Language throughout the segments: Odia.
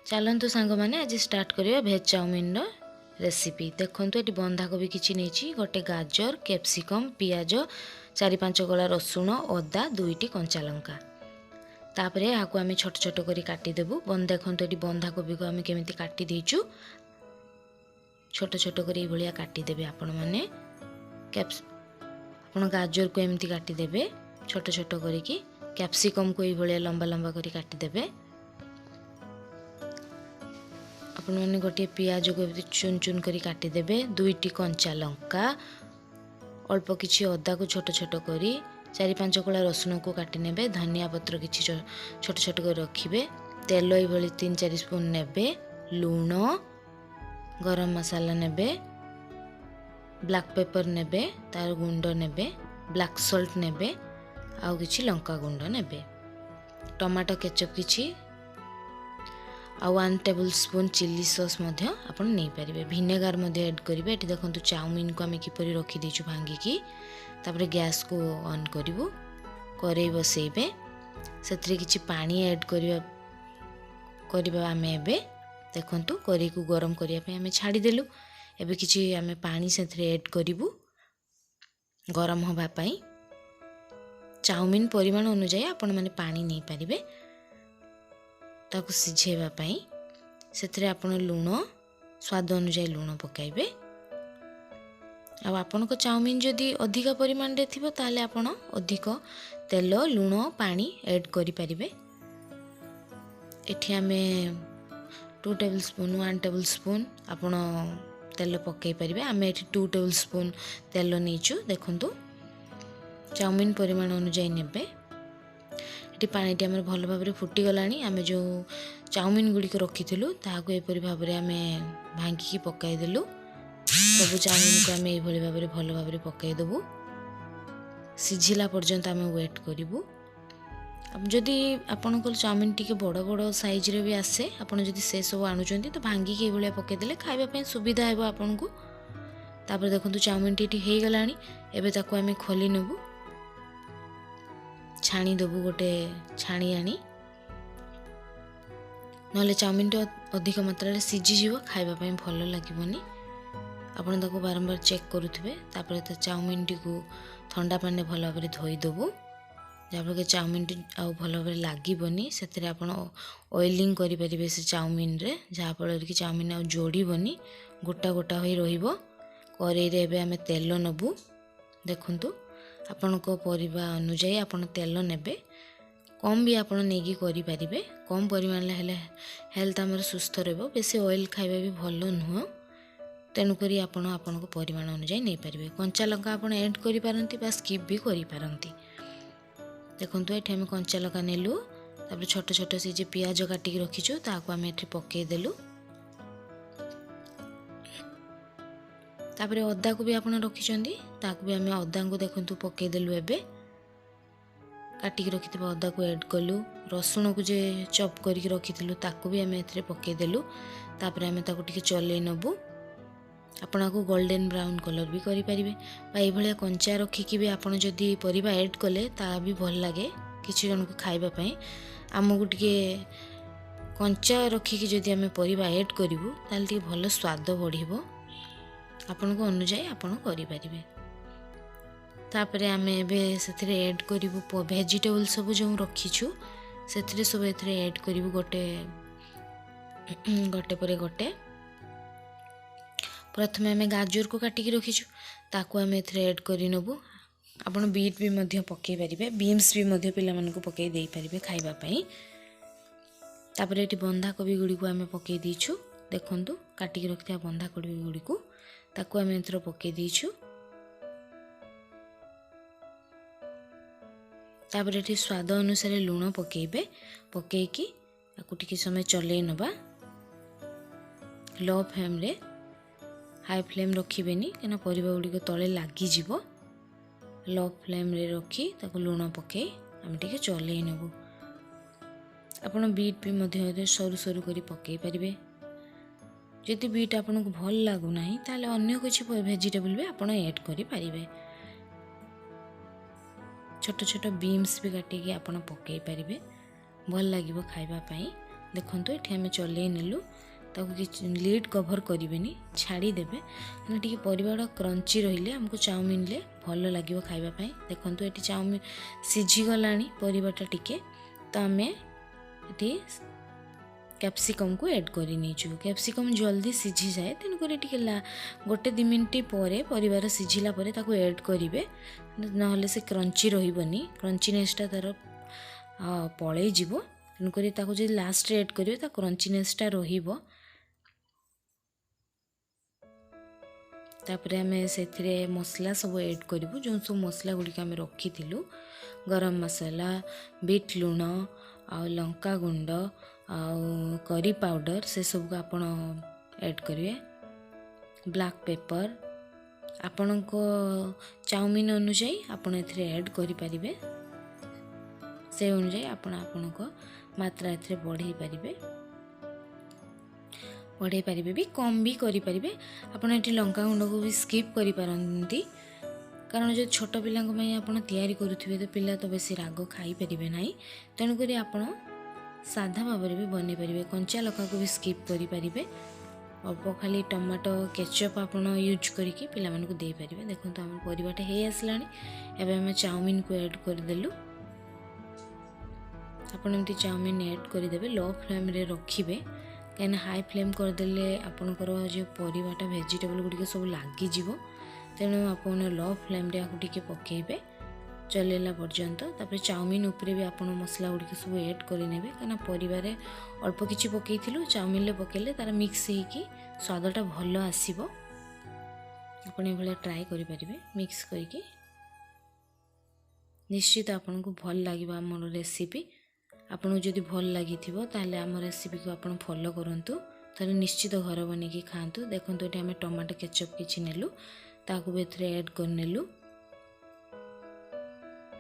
ଚାଲନ୍ତୁ ସାଙ୍ଗମାନେ, ଆଜି ଷ୍ଟାର୍ଟ କରିବା ଭେଜ୍ ଚାଉମିନର ରେସିପି। ଦେଖନ୍ତୁ, ଏଠି ବନ୍ଧାକୋବି କିଛି ନେଇଛି, ଗୋଟେ ଗାଜର, କ୍ୟାପ୍ସିକମ୍, ପିଆଜ, 4-5 ଗଳା ରସୁଣ, ଅଦା, 2ଟି କଞ୍ଚା ଲଙ୍କା। ତାପରେ ଏହାକୁ ଆମେ ଛୋଟ ଛୋଟ କରି କାଟିଦେବୁ। ଦେଖନ୍ତୁ, ଏଠି ବନ୍ଧାକୋବିକୁ ଆମେ କେମିତି କାଟି ଦେଇଛୁ, ଛୋଟ ଛୋଟ କରି ଏଇଭଳିଆ କାଟିଦେବେ ଆପଣମାନେ। ଆପଣ ଗାଜରକୁ ଏମିତି କାଟିଦେବେ ଛୋଟ ଛୋଟ କରିକି, କ୍ୟାପ୍ସିକମ୍କୁ ଏଇଭଳିଆ ଲମ୍ବା ଲମ୍ବା କରି କାଟିଦେବେ। ଆପଣମାନେ ଗୋଟିଏ ପିଆଜକୁ ଏମିତି ଚୁନ ଚୁନ କରି କାଟିଦେବେ, 2ଟି କଞ୍ଚା ଲଙ୍କା, ଅଳ୍ପ କିଛି ଅଦାକୁ ଛୋଟ ଛୋଟ କରି, 4-5 କୋଳା ରସୁଣକୁ କାଟି ନେବେ, ଧନିଆ ପତ୍ର କିଛି ଛୋଟ ଛୋଟ କରି ରଖିବେ, ତେଲ ଏଇଭଳି 3-4 ସ୍ପୁନ୍ ନେବେ, ଲୁଣ, ଗରମ ମସଲା ନେବେ, ବ୍ଲାକ୍ ପେପର୍ ନେବେ, ତାର ଗୁଣ୍ଡ ନେବେ, ବ୍ଲାକ୍ ସଲ୍ଟ ନେବେ, ଆଉ କିଛି ଲଙ୍କା ଗୁଣ୍ଡ ନେବେ, ଟମାଟୋ କେଚପ୍ କିଛି, ଆଉ 1 ଟେବୁଲ୍ ସ୍ପୁନ୍ ଚିଲି ସସ୍ ମଧ୍ୟ ଆପଣ ନେଇପାରିବେ, ଭିନେଗାର ମଧ୍ୟ ଆଡ଼୍ କରିବେ। ଏଠି ଦେଖନ୍ତୁ, ଚାଉମିନକୁ ଆମେ କିପରି ରଖିଦେଇଛୁ ଭାଙ୍ଗିକି। ତାପରେ ଗ୍ୟାସ୍କୁ ଅନ୍ କରିବୁ, କରେଇ ବସେଇବେ, ସେଥିରେ କିଛି ପାଣି ଆଡ଼୍ କରିବା ଆମେ ଏବେ। ଦେଖନ୍ତୁ, କରେଇକୁ ଗରମ କରିବା ପାଇଁ ଆମେ ଛାଡ଼ିଦେଲୁ। ଏବେ କିଛି ଆମେ ପାଣି ସେଥିରେ ଆଡ଼୍ କରିବୁ ଗରମ ହେବା ପାଇଁ। ଚାଉମିନ ପରିମାଣ ଅନୁଯାୟୀ ଆପଣମାନେ ପାଣି ନେଇପାରିବେ ତାକୁ ସିଝେଇବା ପାଇଁ। ସେଥିରେ ଆପଣ ଲୁଣ, ସ୍ୱାଦ ଅନୁଯାୟୀ ଲୁଣ ପକାଇବେ। ଆଉ ଆପଣଙ୍କ ଚାଉମିନ ଯଦି ଅଧିକ ପରିମାଣରେ ଥିବ, ତାହେଲେ ଆପଣ ଅଧିକ ତେଲ, ଲୁଣ, ପାଣି ଆଡ଼୍ କରିପାରିବେ। ଏଠି ଆମେ 2 ଟେବୁଲ୍ ସ୍ପୁନ୍, 1 ଟେବୁଲ୍ ସ୍ପୁନ୍ ଆପଣ ତେଲ ପକାଇ ପାରିବେ। ଆମେ ଏଠି 2 ଟେବୁଲ୍ ସ୍ପୁନ୍ ତେଲ ନେଇଛୁ। ଦେଖନ୍ତୁ, ଚାଉମିନ ପରିମାଣ ଅନୁଯାୟୀ ନେବେ। ଏଠି ପାଣିଟି ଆମର ଭଲ ଭାବରେ ଫୁଟିଗଲାଣି। ଆମେ ଯେଉଁ ଚାଉମିନ ଗୁଡ଼ିକ ରଖିଥିଲୁ, ତାହାକୁ ଏପରି ଭାବରେ ଆମେ ଭାଙ୍ଗିକି ପକାଇଦେଲୁ। ସବୁ ଚାଉମିନକୁ ଆମେ ଏଇଭଳି ଭାବରେ ଭଲ ଭାବରେ ପକାଇଦେବୁ। ସିଝିଲା ପର୍ଯ୍ୟନ୍ତ ଆମେ ୱେଟ୍ କରିବୁ। ଯଦି ଆପଣଙ୍କର ଚାଉମିନ ଟିକେ ବଡ଼ ବଡ଼ ସାଇଜ୍ରେ ବି ଆସେ, ଆପଣ ଯଦି ସେସବୁ ଆଣୁଛନ୍ତି, ତ ଭାଙ୍ଗିକି ଏଇଭଳିଆ ପକାଇଦେଲେ ଖାଇବା ପାଇଁ ସୁବିଧା ହେବ ଆପଣଙ୍କୁ। ତାପରେ ଦେଖନ୍ତୁ, ଚାଉମିନଟି ଏଠି ହେଇଗଲାଣି। ଏବେ ତାକୁ ଆମେ ଖୋଲି ନେବୁ, ଛାଣିଦେବୁ ଗୋଟେ ଛାଣି ଆଣି, ନହେଲେ ଚାଉମିନଟି ଅଧିକ ମାତ୍ରାରେ ସିଝିଯିବ, ଖାଇବା ପାଇଁ ଭଲ ଲାଗିବନି। ଆପଣ ତାକୁ ବାରମ୍ବାର ଚେକ୍ କରୁଥିବେ। ତାପରେ ତା ଚାଉମିନଟିକୁ ଥଣ୍ଡା ପାଣିରେ ଭଲ ଭାବରେ ଧୋଇଦେବୁ, ଯାହାଫଳରେ ଚାଉମିନଟି ଆଉ ଭଲ ଭାବରେ ଲାଗିବନି। ସେଥିରେ ଆପଣ ଅଏଲିଂ କରିପାରିବେ ସେ ଚାଉମିନରେ, ଯାହାଫଳରେ କି ଚାଉମିନ ଆଉ ଯୋଡ଼ିବନି, ଗୋଟା ଗୋଟା ହୋଇ ରହିବ। କରେଇରେ ଏବେ ଆମେ ତେଲ ନେବୁ। ଦେଖନ୍ତୁ, ଆପଣଙ୍କ ପରିବା ଅନୁଯାୟୀ ଆପଣ ତେଲ ନେବେ। କମ୍ ବି ଆପଣ ନେଇକି କରିପାରିବେ। କମ୍ ପରିମାଣରେ ହେଲେ ହେଲ୍ଥ ଆମର ସୁସ୍ଥ ରହିବ। ବେଶୀ ଅଏଲ୍ ଖାଇବା ବି ଭଲ ନୁହଁ, ତେଣୁକରି ଆପଣ ଆପଣଙ୍କ ପରିମାଣ ଅନୁଯାୟୀ ନେଇପାରିବେ। କଞ୍ଚା ଲଙ୍କା ଆପଣ ଆଡ଼୍ କରିପାରନ୍ତି ବା ସ୍କିପ୍ ବି କରିପାରନ୍ତି। ଦେଖନ୍ତୁ, ଏଠି ଆମେ କଞ୍ଚା ଲଙ୍କା ନେଲୁ। ତାପରେ ଛୋଟ ଛୋଟ ସେ ଯେ ପିଆଜ କାଟିକି ରଖିଛୁ, ତାହାକୁ ଆମେ ଏଠି ପକାଇଦେଲୁ। ତାପରେ ଅଦାକୁ ବି ଆପଣ ରଖିଛନ୍ତି, ତାକୁ ବି ଆମେ ଅଦାଙ୍କୁ ଦେଖନ୍ତୁ ପକାଇଦେଲୁ। ଏବେ କାଟିକି ରଖିଥିବା ଅଦାକୁ ଆଡ଼୍ କଲୁ। ରସୁଣକୁ ଯେ ଚପ୍ କରିକି ରଖିଥିଲୁ, ତାକୁ ବି ଆମେ ଏଥିରେ ପକାଇଦେଲୁ। ତାପରେ ଆମେ ତାକୁ ଟିକେ ଚଲେଇ ନେବୁ। ଆପଣ ଆକୁ ଗୋଲ୍ଡେନ୍ ବ୍ରାଉନ୍ କଲର୍ ବି କରିପାରିବେ ବା ଏଇଭଳିଆ କଞ୍ଚା ରଖିକି ବି ଆପଣ ଯଦି ପରିବା ଆଡ଼୍ କଲେ, ତାହା ବି ଭଲ ଲାଗେ କିଛି ଜଣଙ୍କୁ ଖାଇବା ପାଇଁ। ଆମକୁ ଟିକେ କଞ୍ଚା ରଖିକି ଯଦି ଆମେ ପରିବା ଆଡ଼୍ କରିବୁ, ତାହେଲେ ଟିକେ ଭଲ ସ୍ୱାଦ ବଢ଼ିବ। ଆପଣଙ୍କ ଅନୁଯାୟୀ ଆପଣ କରିପାରିବେ। ତାପରେ ଆମେ ଏବେ ସେଥିରେ ଆଡ଼୍ କରିବୁ ଭେଜିଟେବୁଲ୍ ସବୁ ଯେଉଁ ରଖିଛୁ, ସେଥିରେ ସବୁ ଏଥିରେ ଆଡ଼୍ କରିବୁ ଗୋଟେ ଗୋଟେ ପରେ ଗୋଟେ। ପ୍ରଥମେ ଆମେ ଗାଜରକୁ କାଟିକି ରଖିଛୁ, ତାକୁ ଆମେ ଏଥିରେ ଆଡ଼୍ କରିନେବୁ। ଆପଣ ବିଟ୍ ବି ମଧ୍ୟ ପକାଇ ପାରିବେ, ବିନ୍ସ ବି ମଧ୍ୟ ପିଲାମାନଙ୍କୁ ପକାଇ ଦେଇପାରିବେ ଖାଇବା ପାଇଁ। ତାପରେ ଏଠି ବନ୍ଧାକୋବି ଗୁଡ଼ିକୁ ଆମେ ପକାଇ ଦେଇଛୁ। ଦେଖନ୍ତୁ, କାଟିକି ରଖିଥିବା ବନ୍ଧାକୋବି ଗୁଡ଼ିକୁ ତାକୁ ଆମେ ଏଥିରେ ପକାଇ ଦେଇଛୁ। ତାପରେ ଏଠି ସ୍ୱାଦ ଅନୁସାରେ ଲୁଣ ପକାଇବେ। ପକାଇକି ତାକୁ ଟିକେ ସମୟ ଚଲେଇ ନେବା ଲୋ ଫ୍ଲେମ୍ରେ। ହାଇ ଫ୍ଲେମ୍ ରଖିବେନି, କାହିଁକିନା ପରିବା ଗୁଡ଼ିକ ତଳେ ଲାଗିଯିବ। ଲୋ ଫ୍ଲେମ୍ରେ ରଖି ତାକୁ ଲୁଣ ପକାଇ ଆମେ ଟିକେ ଚଲେଇ ନେବୁ। ଆପଣ ବିଟ୍ ବି ମଧ୍ୟ ସରୁ ସରୁ କରି ପକାଇ ପାରିବେ। ଯଦି ବିଟ୍ ଆପଣଙ୍କୁ ଭଲ ଲାଗୁନାହିଁ, ତାହେଲେ ଅନ୍ୟ କିଛି ଭେଜିଟେବୁଲ୍ ବି ଆପଣ ଆଡ଼୍ କରିପାରିବେ। ଛୋଟ ଛୋଟ ବିନ୍ସ ବି କାଟିକି ଆପଣ ପକାଇ ପାରିବେ, ଭଲ ଲାଗିବ ଖାଇବା ପାଇଁ। ଦେଖନ୍ତୁ, ଏଠି ଆମେ ଚଲେଇ ନେଲୁ। ତାକୁ କିଛି ଲିଡ୍ କଭର୍ କରିବେନି, ଛାଡ଼ିଦେବେ, କାହିଁକିନା ଟିକେ ପରିବା ଗୁଡ଼ା କ୍ରଞ୍ଚି ରହିଲେ ଆମକୁ ଚାଉମିନରେ ଭଲ ଲାଗିବ ଖାଇବା ପାଇଁ। ଦେଖନ୍ତୁ, ଏଠି ଚାଉମିନ ସିଝିଗଲାଣି ପରିବାଟା ଟିକେ, ତ ଆମେ ଏଠି କ୍ୟାପ୍ସିକମ୍କୁ ଆଡ଼୍ କରି ନେଇଛୁ। କ୍ୟାପ୍ସିକମ୍ ଜଲ୍ଦି ସିଝିଯାଏ, ତେଣୁକରି ଟିକେ 1 2 ମିନିଟ୍ ପରେ ପରିବାର ସିଝିଲା ପରେ ତାକୁ ଆଡ଼୍ କରିବେ, ନହେଲେ ସେ କ୍ରଞ୍ଚି ରହିବନି, କ୍ରଞ୍ଚିନେସ୍ଟା ତା'ର ପଳେଇଯିବ। ତେଣୁକରି ତାକୁ ଯଦି ଲାଷ୍ଟରେ ଆଡ଼୍ କରିବେ, ତା କ୍ରଞ୍ଚିନେସ୍ଟା ରହିବ। ତାପରେ ଆମେ ସେଥିରେ ମସଲା ସବୁ ଆଡ଼୍ କରିବୁ, ଯେଉଁ ସବୁ ମସଲା ଗୁଡ଼ିକ ଆମେ ରଖିଥିଲୁ, ଗରମ ମସଲା, ବିଟ୍ ଲୁଣ ଆଉ ଲଙ୍କା ଗୁଣ୍ଡ ଆଉ କରି ପାଉଡ଼ର, ସେସବୁକୁ ଆପଣ ଆଡ଼୍ କରିବେ। ବ୍ଲାକ୍ ପେପର୍ ଆପଣଙ୍କ ଚାଉମିନ ଅନୁଯାୟୀ ଆପଣ ଏଥିରେ ଆଡ଼୍ କରିପାରିବେ, ସେ ଅନୁଯାୟୀ ଆପଣ ଆପଣଙ୍କ ମାତ୍ରା ଏଥିରେ ବଢ଼େଇ ପାରିବେ, ବଢ଼େଇ ପାରିବେ ବି, କମ୍ ବି କରିପାରିବେ। ଆପଣ ଏଠି ଲଙ୍କା ଗୁଣ୍ଡକୁ ବି ସ୍କିପ୍ କରିପାରନ୍ତି, କାରଣ ଯଦି ଛୋଟ ପିଲାଙ୍କ ପାଇଁ ଆପଣ ତିଆରି କରୁଥିବେ ତ ପିଲା ତ ବେଶୀ ରାଗ ଖାଇପାରିବେ ନାହିଁ, ତେଣୁକରି ଆପଣ ସାଧା ଭାବରେ ବି ବନେଇ ପାରିବେ। କଞ୍ଚା ଲଙ୍କାକୁ ବି ସ୍କିପ୍ କରିପାରିବେ, ଅଳ୍ପ ଖାଲି ଟମାଟୋ କେଚଅପ୍ ଆପଣ ୟୁଜ୍ କରିକି ପିଲାମାନଙ୍କୁ ଦେଇପାରିବେ। ଦେଖନ୍ତୁ, ଆମ ପରିବାଟା ହେଇ ଆସିଲାଣି। ଏବେ ଆମେ ଚାଉମିନକୁ ଆଡ଼୍ କରିଦେଲୁ। ଆପଣ ଏମିତି ଚାଉମିନ ଆଡ଼୍ କରିଦେବେ, ଲୋ ଫ୍ଲେମ୍ରେ ରଖିବେ, କାହିଁକିନା ହାଇ ଫ୍ଲେମ୍ କରିଦେଲେ ଆପଣଙ୍କର ଯେଉଁ ପରିବାଟା ଭେଜିଟେବଲ୍ ଗୁଡ଼ିକ ସବୁ ଲାଗିଯିବ। ତେଣୁ ଆପଣ ଲୋ ଫ୍ଲେମ୍ରେ ଆକୁ ଟିକେ ପକାଇବେ ଚଲେଇଲା ପର୍ଯ୍ୟନ୍ତ। ତାପରେ ଚାଉମିନ ଉପରେ ବି ଆପଣ ମସଲା ଗୁଡ଼ିକ ସବୁ ଆଡ଼୍ କରିନେବେ, କାହିଁକିନା ପରିବାରେ ଅଳ୍ପ କିଛି ପକାଇଥିଲୁ, ଚାଉମିନରେ ପକାଇଲେ ତା'ର ମିକ୍ସ ହେଇକି ସ୍ୱାଦଟା ଭଲ ଆସିବ। ଆପଣ ଏଇଭଳିଆ ଟ୍ରାଏ କରିପାରିବେ ମିକ୍ସ କରିକି, ନିଶ୍ଚିତ ଆପଣଙ୍କୁ ଭଲ ଲାଗିବ ଆମର ରେସିପି। ଆପଣଙ୍କୁ ଯଦି ଭଲ ଲାଗିଥିବ ତାହେଲେ ଆମ ରେସିପିକୁ ଆପଣ ଫଲୋ କରନ୍ତୁ, ତାହେଲେ ନିଶ୍ଚିତ ଘରେ ବନେଇକି ଖାଆନ୍ତୁ। ଦେଖନ୍ତୁ, ଏଠି ଆମେ ଟମାଟୋ କେଚଅପ୍ କିଛି ନେଲୁ, ତାକୁ ବି ଏଥିରେ ଆଡ଼୍ କରିନେଲୁ।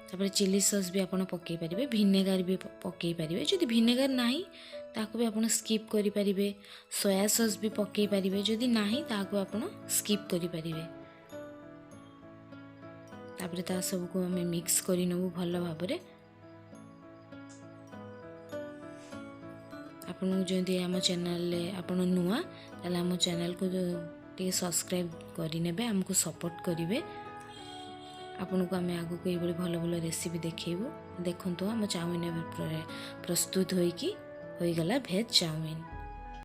ତାପରେ ଚିଲି ସସ୍ ବି ଆପଣ ପକାଇ ପାରିବେ, ଭିନେଗାର ବି ପକାଇ ପାରିବେ। ଯଦି ଭିନେଗାର ନାହିଁ ତାକୁ ବି ଆପଣ ସ୍କିପ୍ କରିପାରିବେ। ସୋୟା ସସ୍ ବି ପକାଇ ପାରିବେ, ଯଦି ନାହିଁ ତାହାକୁ ଆପଣ ସ୍କିପ୍ କରିପାରିବେ। ତାପରେ ତା ସବୁକୁ ଆମେ ମିକ୍ସ କରିନେବୁ ଭଲ ଭାବରେ। ଆପଣଙ୍କୁ ଯଦି ଆମ ଚ୍ୟାନେଲରେ ଆପଣ ନୂଆ, ତାହେଲେ ଆମ ଚ୍ୟାନେଲକୁ ଟିକେ ସବସ୍କ୍ରାଇବ୍ କରିନେବେ, ଆମକୁ ସପୋର୍ଟ କରିବେ। ଆପଣଙ୍କୁ ଆମେ ଆଗକୁ ଏଇଭଳି ଭଲ ଭଲ ରେସିପି ଦେଖେଇବୁ। ଦେଖନ୍ତୁ, ଆମ ଚାଉମିନ ଏବେ ପ୍ରସ୍ତୁତ ହୋଇକି ହୋଇଗଲା ଭେଜ୍ ଚାଉମିନ।